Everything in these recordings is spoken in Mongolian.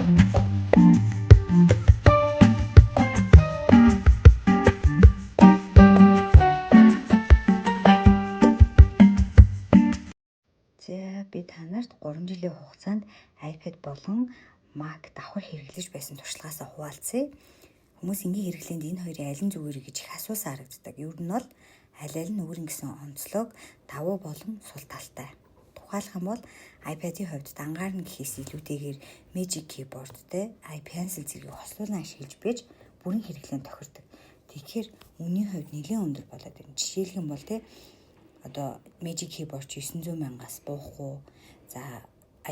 За, би та нарт 3 жилийн хугацаанд iPad болон Mac давхар хэрэглэж байсан туршлагаасаа хуваалцъя. Хүмүүс энгийн хэрэглээнд энэ хоёрын аль нь зүгээр гэж их асуусан харагддаг. Ер нь бол аль аль нь өөр ингэсэн онцлог, давуу болон сул талтай. Тухайлах юм бол iPad-ийн хувьд дангаар нь гэхээс илүүтэйгээр Magic Keyboard-тэй iPencil зэргийг хослуулан ашиглаж байж бүрэн хэрэглээнд тохирдог. Тэгэхээр үнийн хувьд нэлээн өндөр болоод ирнэ. Жишээлх юм бол те, одоо Magic Keyboard чи 900 мянгаас буухгүй. За,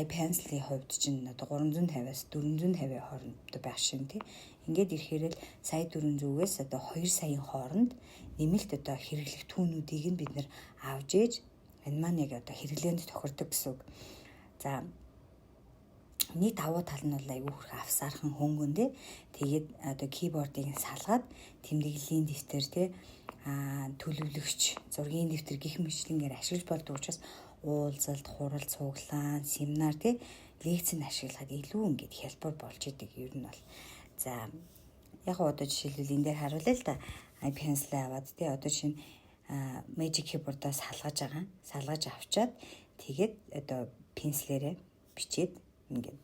iPencil-ийн хувьд чинь одоо 350-аас 450 хооронд байх шин тий. Ингээд ирэхээр л сая 400-ээс одоо 2 саяын хооронд нэмэлт одоо хэрэглэх түүнүүдийг нь бид нэр авч ээж энэ маань яг одоо хэрэглээнд тохирдог гэсэн үг. За, нэг давуу тал нь бол айгүй хөрх авсаархан хөнгөн дээ. Тэгээд одоо keyboard-ыг салгаад тэмдэглэлийн дэвтэр те, төлөвлөгч, зургийн дэвтэр гэх мэтчилэнгээр ашиглаж болдог учраас уулзалт, хурал, цуглаан, семинар те, лекцэнд ашиглахад илүү ингээд хялбар болж идэг ер нь бол. За, яг одоо жишээлбэл энэ дээр харуулъя л да. iPencil аваад те, одоо шинэ Magic Keyboard-аас салгаж байгаа. Салгаж авчаад тэгээд одоо pencil ээрээ бичээд ингээд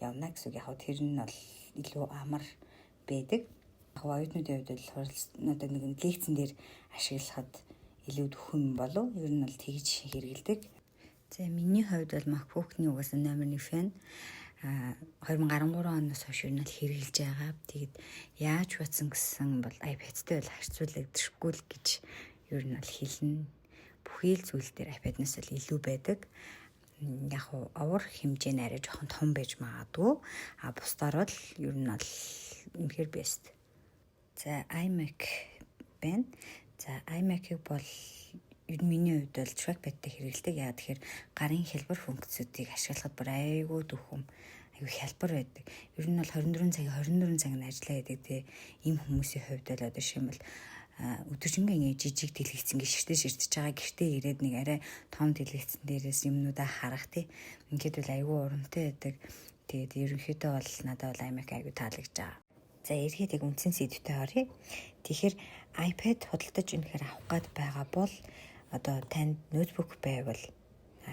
явна гэсэн үг. Яг тэр нь бол илүү амар байдаг. Яг оюутнуудын хувьд бол хурал одоо нэг лекцэн дээр ашиглахад илүү дөхөм болов. Ер нь бол тэгж хэрэгэлдэг. За, миний хувьд бол MacBook-ны угаасаа номер 1 fan. 2013 оноос хойш ер нь л хэрэглэж байгаа. Тэгээд яаж бодсон гэсэн бол iPad-тэй бол харьцуулагдшгүй л гэж ер нь бол хэлнэ. Бүхий л зүйл дээр iPad-наас бол илүү байдаг. Яг уу овор хэмжээ нь арай жоохон том байж магадгүй. А бусдаар бол ер нь бол үнэхээр best. За, iMac байна. За, iMac-ыг бол ер нь миний хувьд бол trackpad-тэй хэрэглэдэг. Яагаад тэгэхээр гарын хялбар функцүүдийг ашиглахад бүр айгүй дөхөм, айгүй хялбар байдаг. Ер нь бол 24 цагийн 24 цаг нь ажиллаа гэдэг те, ийм хүмүүсийн хувьд бол одоо жишээ нь бол өдөржингөө ингэ жижиг дэлгэц ингэ ширтээ ширтэж байгаа, гэртээ ирээд нэг арай том дэлгэцэн дээрээс юмнуудаа харах тий. Ингээд бол айгүй урамтай байдаг. Тэгээд ерөнхийдөө бол надад бол iMac айгүй таалагдж байгаа. За, эргээд яг үндсэн сэдвтэй оръё. Тэгэхээр iPad худалдаж үнэхээр авах гээд байгаа бол одоо танд ноутбук байвал,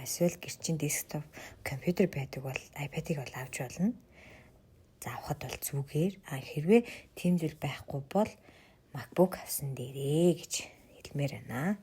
эсвэл гэрчин desktop компьютер байдаг бол iPad-ыг бол авч болно. За, авахд бол зүгээр. А хэрвээ тийм зүйл байхгүй бол MacBook авсан дээрээ гэж хэлмээр байна.